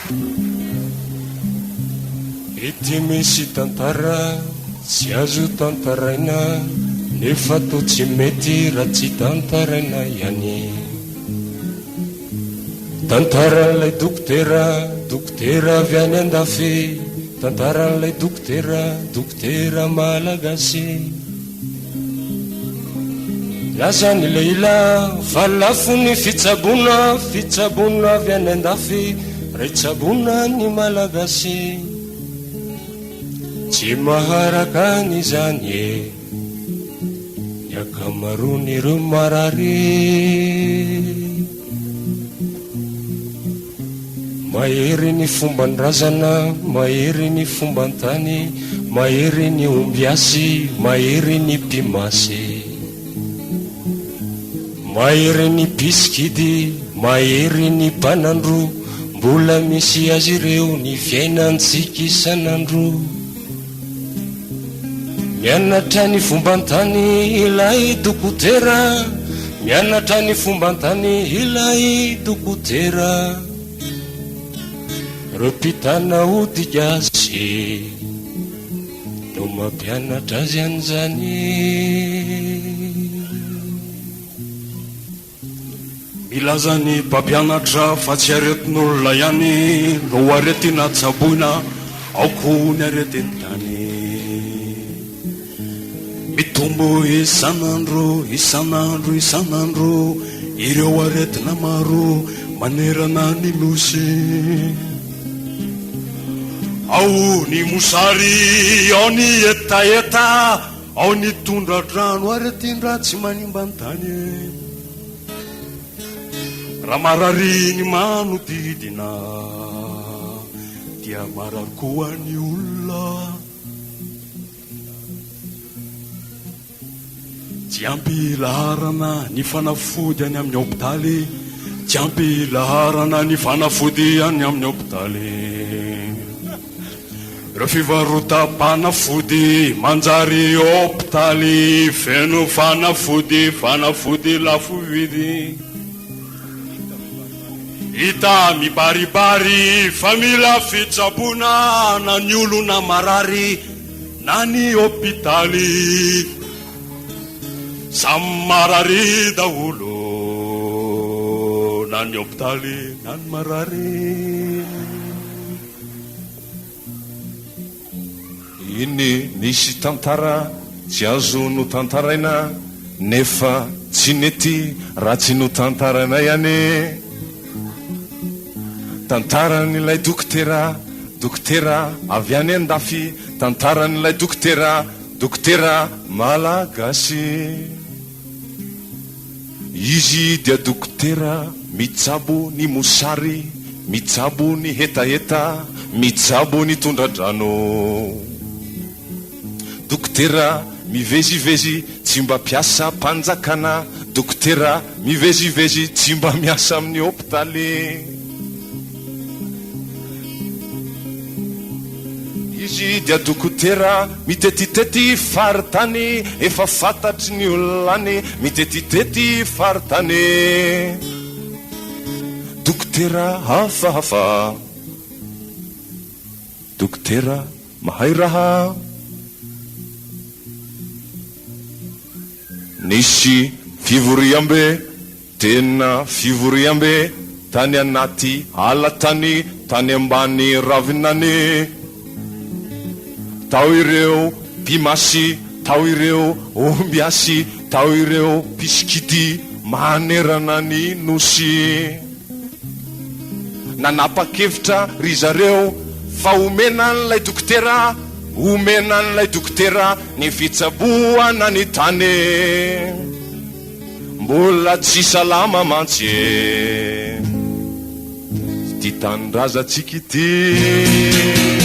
Ity misy tantara tsy azo tantaraina nefa toa tsy mety raha tsy tantaraina ihany. Tantaran'ilay dokotera, dokotera avy any andafy, tantaran'ilay dokotera, dokotera malagasy. Milaza ny lehilahy fa lafo ny fitsaboana, fitsaboana avy any andafy, ray tsaboina ny Malagasy. Tsy maharaka an'izany e, ny ankamaroan'ireo marary. Mahery ny fomban-drazana, mahery ny fomban-tany, mahery ny ombiasy, mahery ny mpimasy. Mahery ny mpisikidy, mahery ny mpanandro, mbola misy azy ireo ny fiainantsika isan'andro. Mianatra ny fomban-tany ilay dokotera, mianatra ny fomban-tany ilay dokotera. Ireo mpitana ody gasy no mampianatra azy an'izany. Milaza ny mpampianatra fa tsy aretin'olona ihany no aretina tsaboina, ao koa ny aretin'ny tany. Mitombo isan'andro, isan'andro, isan'andro ireo aretina maro manerana ny Nosy. Ao ny mosary, ao ny hetaheta, Ao ny tondra-drano aretin-dratsy manimba ny tany. Raha marary ny manodidina dia marary koa ny olona. Tsy ampy laharana ny fanafody any amin'ny hopitaly, tsy ampy laharana ny fanafody any amin'ny hopitaly. Ireo fivarotam-panafody manjary hopitaly feno fanafody, fanafody lafo vidy. Hita mibaribary fa mila fitsaboana na ny olona marary na ny hopitaly. Samy marary daholo na ny hopitaly na ny marary. Iny nisy tantara tsy azo notantaraina nefa tsy nety raha tsy notantaraina ihany. Tantaran'ilay dokotera, dokotera avy any andafy, tantaran'ilay dokotera, dokotera malagasy. Izy dia dokotera mitsabo ny mosary, mitsabo ny hetaheta, mitsabo ny tondra-drano. Dokotera mivezivezy tsy mba mpiasam-panjakana, dokotera mivezivezy tsy mba miasa amin'ny hopitaly. Izy dia dokotera mitetitety faritany efa fantatry ny olona any mitetitety faritany Dokotera hafahafa Dokotera mahay raha Nisy fivoriambe Tena fivoriambe tany anaty ala tany, tany ambany ravina any. Tao ireo mpimasy, tao ireo ombiasy, tao ireo mpisikidy manerana ny Nosy. Nanapa-kevitra ry zareo fa homena an'ilay dokotera, homena an'ilay dokotera ny fitsaboana ny tany. Mbola tsy salama mantsy e ity tanindrazantsika ity.